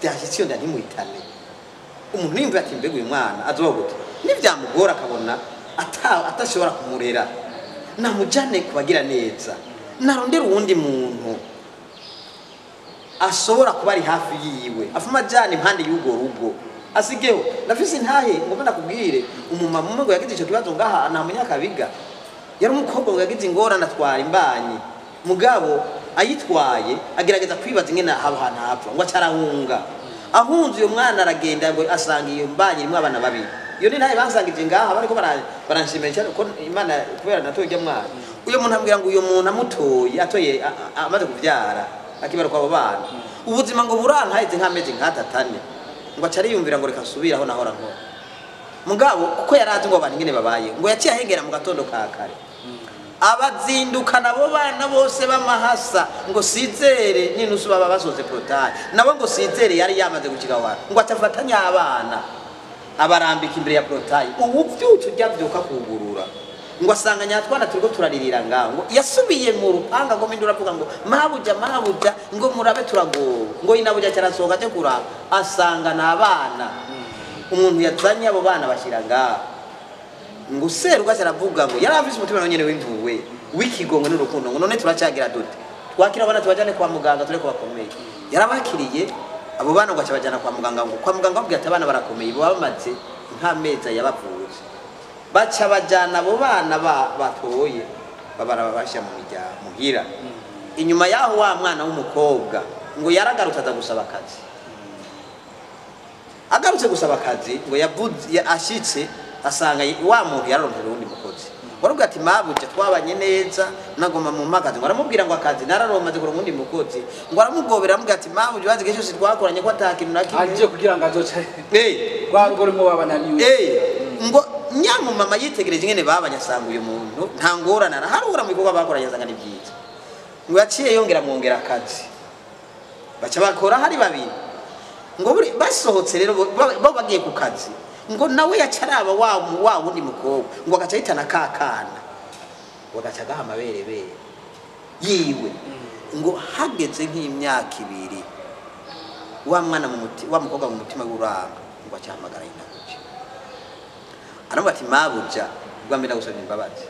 byashyitse iyo nda ntimuhitane. Umuntu nimba ati mbega uyu mwana azoba gute, nibyamugora akabona atashobora kumurera, namujane kubagira neza, narondera uwundi muntu ashobora kuba ari hafi yiwe, afuma ajana impande y'urwo rugo asigeho. Ndafise intahe ngomba ndakubwire. Umumama umwe ngo yagize ico kibazo ngaha nta munyakabiga, yari umukobwa ngo yagize ingorane atwara imbanyi, mugabo ayitwaye agerageza kwibaza ingene haba hantu hapfa, ngo acarahunga. Ahunze uyo mwana aragenda, ngo asanga iyo mbanyi irimo abana babiri. Iyo ni ntahe bansangije ngaha, bariko baranshimira cyane ko Imana kubera natoye ujya mwana. Uyo muntu ambwira ngo uyo muntu amutoye, atoye amaze kuvyara, akibaruka abo bana, ubuzima ngo burankaheze nk'amezi nk'atatane, ngo aca ariyumvira ngo reka nsubire aho nahora nkora. Mugabo kuko yari azi ngo abantu ingene babaye, ngo yaciye ahengera mu gatondo ka kare, abazindukana abo bana bose b'amahasa, ngo sizere n'inusu baba basoze portail nabo, ngo sizere yari yamaze gushika aho hantu, ngo acafatanya abana abarambika imbere ya portail. Ubu vyutse ujya vyuka kugurura, ngo asanga nyatwana turiko turaririra ngaho. Ngo yasubiye mu rupanga, ngo mindura avuga ngo mabuja, mabuja, ngo murabe turagowe. Ngo inabuja cyarasohoka aje kuraba, asanga ni abana umuntu yazanye, abo bana bashyira ngaho. Ngo seruga aravuga ngo yari afise umutima nawe nyene w'impuhwe, w'ikigongwe n'urukundo, ngo none turacyagira dute? Twakira abana tubajane kwa muganga tureko bakomeye. Yarabakiriye abo bana, ngo acabajana kwa muganga. Ngo kwa muganga babwira ati abana barakomeye, baba bamaze nk'amezi yabavutse. Baca bajana abo bana batoye, babara babashyira mu miryango muhira. Inyuma y'aho, wa mwana w'umukobwa ngo yaragarutse aza gusaba akazi. Agarutse gusaba akazi, ngo yavuze ashitse asanga wa muntu yaronkera uwundi mukozi. Waravuga ati mabuja, twabanye neza, nagomba mu akazi. Ngo aramubwira ngo akazi nararomaze kuronka uwundi mukozi. Ngo aramugobera, aramubwira ati mabuja, wazi igihe cyose twakoranye ko ata kintu na kimwe.
Aje kugira ngo azoce rwa rugo rumwe babananiwe.
Ngo nyamumama yitegereje ingene babanye, asanga uyu muntu nta ngorane, araharura mu bikorwa bakoranye, asanga ni byiza. Ngo yaciye yongera amwongera akazi. Baca bakora hari babiri. Ngo basohotse rero bo bagiye ku kazi, ngo nawe yacaraba wa wundi mukobwa, ngo agaca ahitana ka kana, ngo agaca agaha amaberebere yiwe. Ngo hageze nk'imyaka 2, wa mwana mu mutima, wa mukobwa mu mutima w'uranga, ngo acahamagara inabuja, aramubwira ati mabuja, ubwa mbere ndagusabye imbabazi,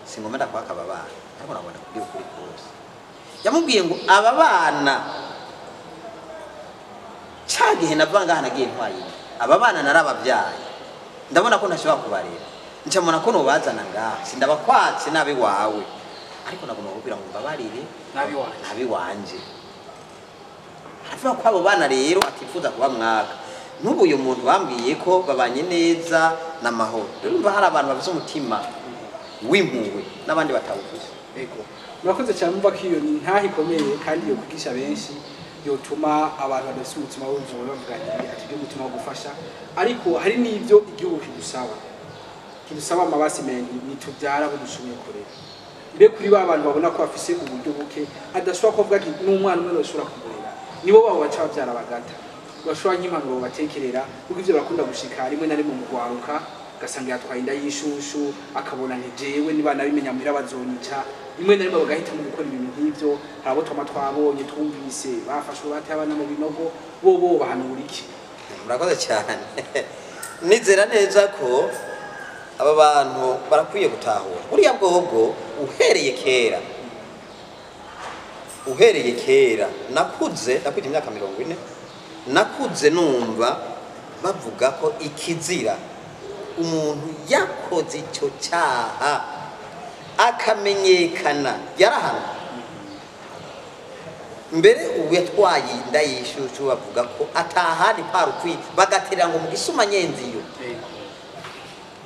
singomba ndakwaka aba bana, ariko nabona kubwira ukuri kose. Yamubwiye ngo aba bana ca gihe nava ngaha nagiye ntwaye inda, aba bana narababyaye, ndabona ko ntashobora kubarera, nca mbona ko nobazana ngaha, sindabakwatse nabi wawe, ariko nagomba kukubwira ngo mbabarire
Nabi wanje.
Nabi wanje. Aravuga ko abo bana rero atifuza kuba mwaka. N'ubu uyu muntu bambwiye ko babanye neza n'amahoro. Rero urumva hari abantu bafise umutima w'impuhwe n'abandi batawufise.
Ego. Murakoze cyane, mumva ko iyo ni ntaho ikomeye kandi yo kwigisha benshi, yotuma abantu badafise umutima w'impuhwe bavuga ati ati umutima wo gufasha. Ariko hari n'ibyo igihugu kidusaba amabasi menshi nitubyara bo dushoboye kurera. Mbe kuri ba bantu babona ko bafise uburyo buke, adashobora kuvuga ati n'umwana umwe bashobora kumurera, nibo babo baca babyara bagata, bashobora nk'impanuro batekerera, kuko ivyo barakunda gushika rimwe na rimwe mu rwaruka, ugasanga yatwaye inda y'ishushu, akabona nti jewe niba nabimenya muhira bazonyica. Rimwe na rimwe bagahitamo gukora ibintu nk'ivyo. Hari abo twama twabonye, twumvise bafashwe bateye abana mu binogo, bo bahanura iki?
Murakoze cyane. Nizera neza ko aba bantu barakwiye gutahura buriya bwobwo. Uhereye kera nakuze imyaka 40, nakuze numva bavuga ko ikizira umuntu yakoze icyo cyaha akamenyekana yarahanwa. Mbere ubu yatwaye inda y'ishushu bavuga ko atahandi parukwi bagaterera ngo mu gisuma nyenziyo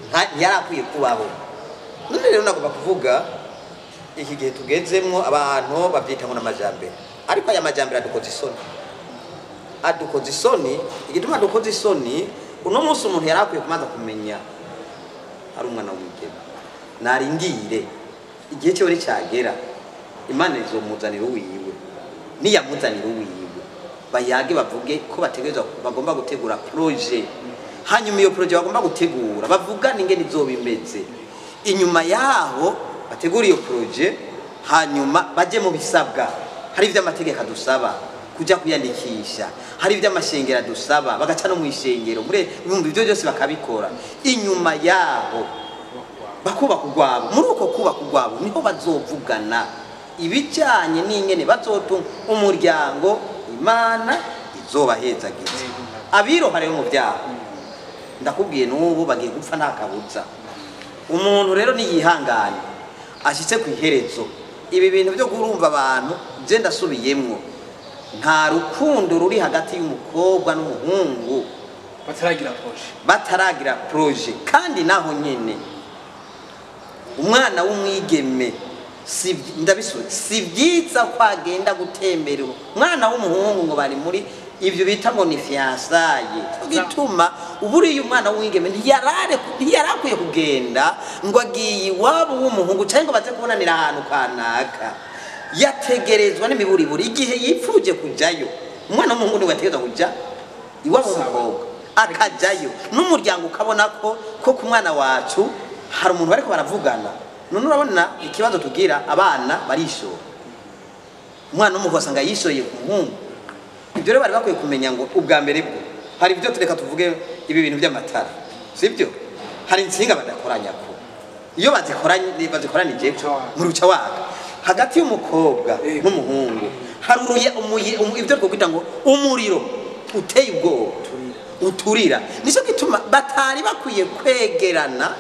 ntiyarakwiye kubaho. None rero nagomba kuvuga iki gihe tugezemwo, abantu babyita ngo n'amajambere, ariko aya majambere adukoza isoni, adukoza isoni. Igituma adukoza isoni, uno munsi umuntu yari akwiye kubanza kumenya ari umwana w'umugeni, narindire igihe cyo cyagera, Imana izomuzanira uwiwe. Niyamuzanira uwiwe, bayage, bavuge ko bategerezwa, bagomba gutegura projet. Hanyuma iyo projet bagomba gutegura, bavugane ingene izoba imeze. Inyuma yaho bategura iyo projet, hanyuma baje mu bisabwa. Hari ibyo amategeko adusaba kujya kwiyandikisha, hari ibyo amashengero adusaba, bagaca no mu ishengero muri ibihumbi, ibyo byose bakabikora. Inyuma yaho bakubaka urwabo. Muri uko kubaka urwabo niho bazovugana ibijyanye n'ingene bazotunga umuryango. Imana izobahezagiza. Abiroha rero mu byaha, ndakubwiye n'ubu bagiye gupfa nta kabuza. Umuntu rero niyihangane ashyitse ku iherezo. Ibi bintu byo kurumva abantu, je ndasubiyemwo, nta rukundo ruri hagati y'umukobwa n'umuhungu
bataragira projet.
Bataragira projet. Kandi naho nyene umwana w'umwigeme si ndabisubiye, si byiza ko agenda gutembera umwana w'umuhungu ngo bari muri ibyo bita ngo ni fiançailles. Gituma uburiye umwana w'umwigeme ntiyarakwiye kugenda ngo agiye iwabo w'umuhungu cyangwa ngo baze kubonanira ahantu kanaka. Yategerezwa n'imiburiburi igihe yipfuje kujayo, umwana w'umuhungu niwe yategerezwa kuja iwabo w'umukobwa, akajyayo n'umuryango ukabona ko ku mwana wacu hari umuntu bariko baravugana. None urabona ikibazo tugira, abana barishora, umwana w'umuhungu asanga yishoye ku muhungu. Ibyo rero bari bakwiye kumenya ngo ubwa mbere bwo hari ibyo tureka tuvuge ibi bintu by'amatara, sibyo? Hari insinga badakoranya ko iyo bazikoranye bazikoranije mu ruca waka hagati y'umukobwa n'umuhungu, hari uruye ibyo twokwita ngo umuriro uteye ubwoba uturira. Nicyo gituma batari bakwiye kwegerana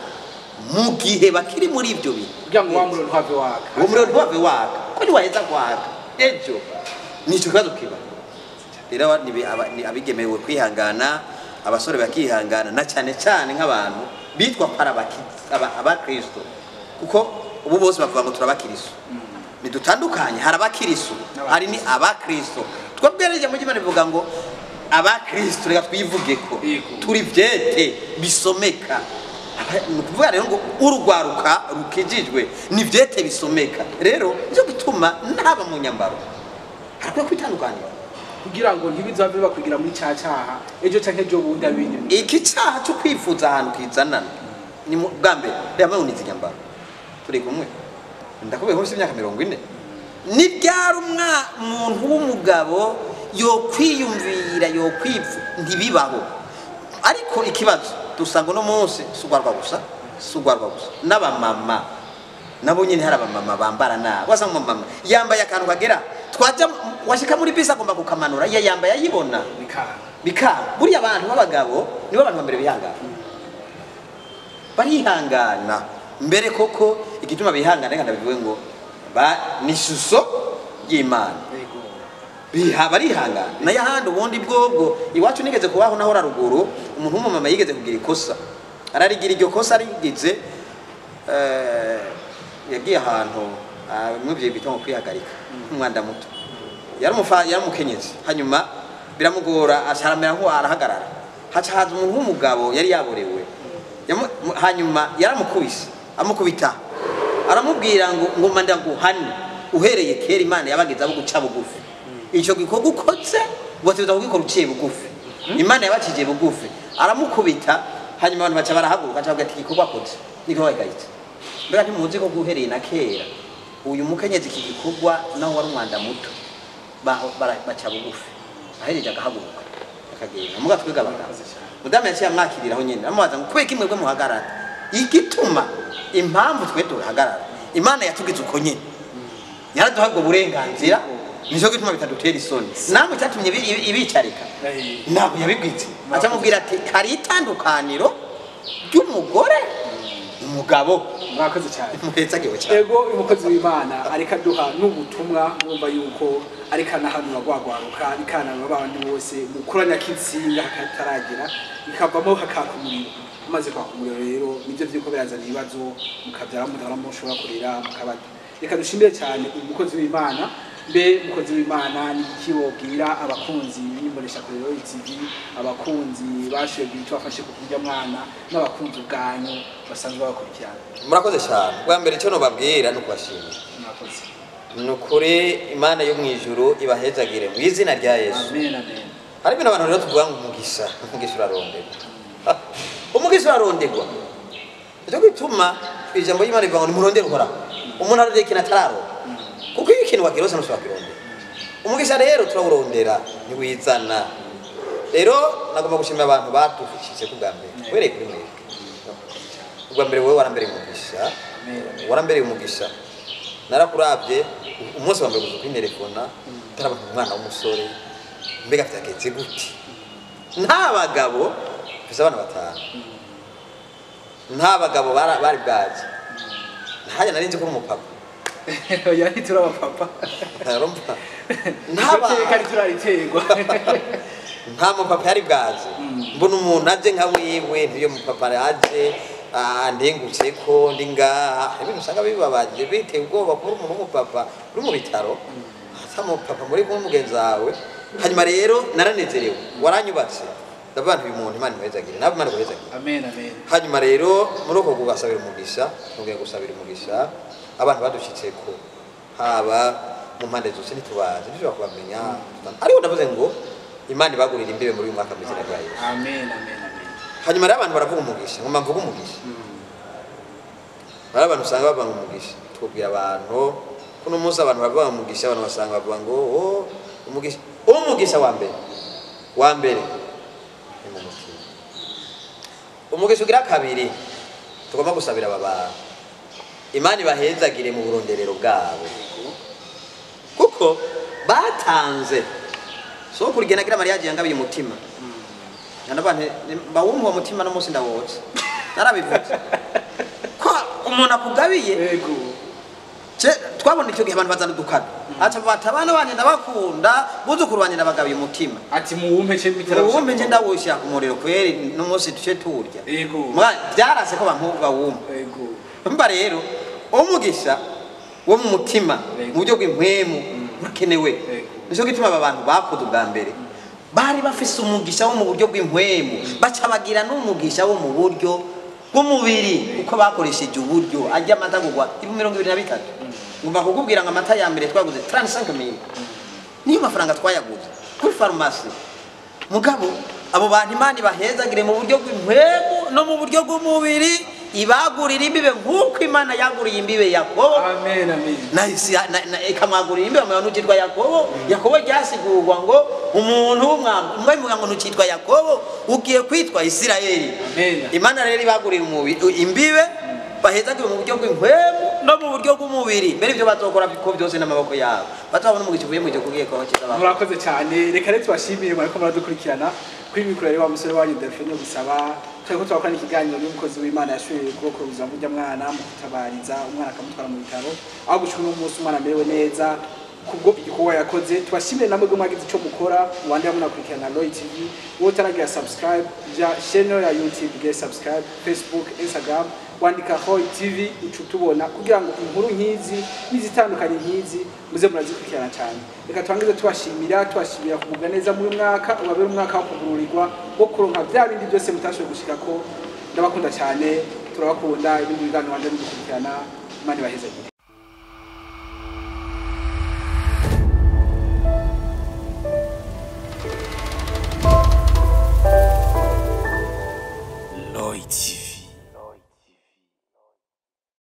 mu gihe bakiri muri ibyo bintu,
kugira ngo wa muriro ntuhave waka.
Uwo muriro ntuhave waka, ko ntiwaheza kwaka ejo nicyo kibazo kiba. Rero ni abigemewe kwihangana, abasore bakihangana, na cyane cyane nk'abantu bitwa ko ari abakristo, kuko ubu bose bavuga ngo turabakiristo. Ntidutandukanye, hari abakiristo, hari ni abakristo. Twebwe rero mu Imana bivuga ngo abakristo, reka twivuge ko turi vyete bisomeka. Ni ukuvuga rero ngo urugwaruka rukijijwe ni vyete bisomeka. Rero nicyo gituma naba mu nyambaro hari Barakwiye kwitandukanira
kugira ngo ntibizave bakwigira muri ca caha ejo canke ejo bundi abindi.
Iki cyaha cyo kwifuza ahantu kizanana ni bwa mbere. Reba munizi nyambaro turi kumwe, ndakubwiye ko mfite imyaka 40. Ni ryari umuntu w'umugabo yokwiyumvira yokwipfa? Ntibibaho. Ariko ikibazo dusanga uno munsi si ugwarwa gusa, si ugwarwa gusa, n'abamama nabo nyine. Hari abamama bambara nabi, wasanga umumama yambaye akantu kagera twajya washika muri bisi agomba kukamanura, iyo yambaye ayibona
bikanga.
Bikanga. Buriya abantu b'abagabo nibo bantu ba mbere bihangana, barihangana mbere koko. Igituma bihangana, reka ndabivuge ngo ba ni ishusho y'Imana.
Yego.
Biha barihangana. Nayo ahandi ubundi bwobwo iwacu nigeze kubaho naho ruguru, umuntu w'umumama yigeze kugira ikosa, ararigira iryo kosa arigize, yagiye ahantu bimwe byo bita ngo kwihagarika nk'umwanda muto. Yari umukenyezi, hanyuma biramugora, acaramera nko arahagarara, haca haza umuntu w'umugabo yari yaborewe. Hanyuma yaramukubise, amukubita, aramubwira ngo ngoma ndaguhane, uhereye kera Imana yabagize abo guca bugufi, icyo gikorwa ukoze wategerezwa kugikora uciye bugufi, Imana yabacije bugufi. Aramukubita, hanyuma abantu baca barahaguruka, aca bavuga ati igikorwa akoze n'igikorwa gihagaritse. Mbega ntimuzi ko guhereye na kera uyu mukenyezi iki gikorwa naho wari umwanda muto baca bugufi, ahereje agahaguruka akagenda. Muga twebwe abagabo,
Murakoze cyane.
mudamu yaciye amwakiriraho nyine, amubaza ngo kubera iki mwebwe muhagarara? Igituma impamvu twe duhagarara, Imana yatugize uko nyine, yaraduhaye ubwo burenganzira, nicyo gituma bitadutera isoni. Namwe cyatumye ibicarika ntabwo yabibwitse, acamubwira ati hari itandukaniro ry'umugore umugabo.
Murakoze cyane.
Muhetsagiwe cyane.
Ego, umukozi w'Imana ariko aduha n'ubutumwa, mwumva yuko ariko anahanura rwagwaruka, ariko anahanura abandi bose mukoranya k'insinga hakataragira ikavamo hakaka umuriro. Umaze kwaka umuriro rero nibyo vyuko birazana ibibazo, mukabyara mudahora mushobora kurera mukabata. Reka dushimire cyane umukozi w'Imana. Mbe umukozi w'Imana, ni iki wobwira abakunzi b'imbonesha kure Royal TV, abakunzi bashoboye kugira icyo bafashe ku kurya mwana, n'abakunzi ubwanyu basanzwe babakurikirana?
Murakoze cyane. Bwa mbere icyo nobabwira ni ukubashimira.
Murakoze.
Ni ukuri Imana yo mu ijuru ibahezagire mu izina rya Yesu.
Amen, amen.
Hari ibintu abantu rero tuvuga ngo umugisha, umugisha uraronderwa, umugisha uraronderwa. Nicyo gituma ijambo ry'Imana rivuga ngo nimurondere Uhoraho. Umuntu arondera ikintu atararonka, kuko iyo ikintu wakirose ntushobora kirondera. Umugisha rero turawurondera, ntiwizana. Rero nagomba gushimira abantu badufishije ku bwa mbere, uhereye kuri mwebwe. Ubwa mbere wowe warambereye umugisha.
Amen, amen.
Warambereye umugisha. Narakurabye umunsi wa mbere kuza kwinterefona, utarabona umwana w'umusore, mbega byagenze gute? Nta bagabo, mfise abana batanu, nta bagabo bari bwaje. Ntajya nari nzi ko uri umupapa.
Oya, ntiturabapapa.
Urumva?
Iryo teka ntiturariterwa.
Nta mupapa yari bwaje. Mbona umuntu aje nka wiwe, ntiyo mupapa aje ndengutse ko ndi ngaha. Ibintu usanga bibabaje, biteye ubwoba, kuba umuntu w'umupapa uri mu bitaro ata mupapa muri kumwe mugenzi wawe. Hanyuma rero naranezerewe, waranyubatse, ndavuga nti uyu muntu Imana imuhezagire, nawe Imana iguhezagire.
Amen, amen.
Hanyuma rero muri uko kubasabira umugisha, nongeye gusabira umugisha abantu badushitseko, haba mu mpande zose. Ntitubazi, ntidushobora kubamenya, ariko ndavuze ngo Imana ibagurira imbibe muri uyu mwaka mu izina rya Yesu.
Amen, amen, amen.
Hanyuma rero abantu baravuga umugisha, ngoma mvuga umugisha. Hari abantu usanga bavuga ngo umugisha, twubwira abantu kuno munsi abantu baravuga ngo umugisha, abantu basanga bavuga ngo oh, umugisha. Umugisha wa mbere wa mbere ni mu mutima. Umugisha ugira kabiri tugomba gusabira aba bantu, Imana ibahezagire mu buronderero bwabo, kuko batanze. So kurigena gira mariage yangabiye umutima, ndavuga nti bawumpa uwo mutima no munsi ndawotsa. Narabivuze ko umuntu akugabiye. Twabona icyo gihe abantu bazana udukado, aca avuga ati abana banje ndabakunda, buzukuru banje ndabagabiye umutima.
Ati muwumpe ce mitara.
Uwumpe nje ndawushyira ku muriro kweri, n'umunsi tuce turya. Byarase ko abantu bawumpa. Mba rero umugisha wo mu mutima, mu buryo bw'impwemu, urakenewe. Nicyo gituma aba bantu bakoze ubwa mbere bari bafise umugisha wo mu buryo bw'impwemu, baca bagira n'umugisha wo mu buryo bw'umubiri, kuko bakoresheje uburyo. Ajya amata kugwa 23,000, ngomba kukubwira ngo amata ya mbere twaguze 35 mille. Niyo mafaranga twayaguze kuri farumasi. Mugabo abo bantu Imana ibahezagire mu buryo bw'impwemu no mu buryo bw'umubiri, ibagurira imbibe nk'uko Imana yaguriye imbibe Yakobo.
Amen, amen.
Ikamwagurira imbibe mu ntukitwa Yakobo. Yakobo ryasigurwa ngo umuntu w'umwambi, umwe bivuga ngo ntukitwa Yakobo, ugiye kwitwa Isirayeli.
Amen.
Imana rero ibagurira imbibe, bahezagire mu buryo bw'impwemu no mu buryo bw'umubiri. Mbere ibyo bazokora ko byose n'amaboko yabo bazabona umugisha uvuye mu gihe kugiye kwaho cyiza.
Murakoze cyane. Reka rero tubashimire mwariko muradukurikirana kuri mikoro. Rero wa musore wanyu Delphine gusaba, turiko turakora ikiganiro n'umukozi w'Imana yashoboye kurokora ubuzima bw'urya mwana mu kutabariza umwana akamutwara mu bitaro, aho gushika uno munsi umwana amerewe neza kubwo igikorwa yakoze. Tubashimire namwe bwo mwagize ico mukora, wandi munakurikirana Roy TV. Wowe utaragira subscribe, ja channel ya YouTube, ge subscribe, Facebook, Instagram, wandika Roy TV uca utubona, kugira ngo inkuru nk'izi n'izitandukanye nk'izi muze murazikurikirana cyane. Reka turangize tubashimira kugubwa neza muri mwaka, ubabere umwaka wo kugururirwa, wo kuronka bya bindi byose mutashoboye gushikako. Ndabakunda cyane, turabakunda. Ibindi biganiro wanje mudukurikirana. Imana ibahezagire.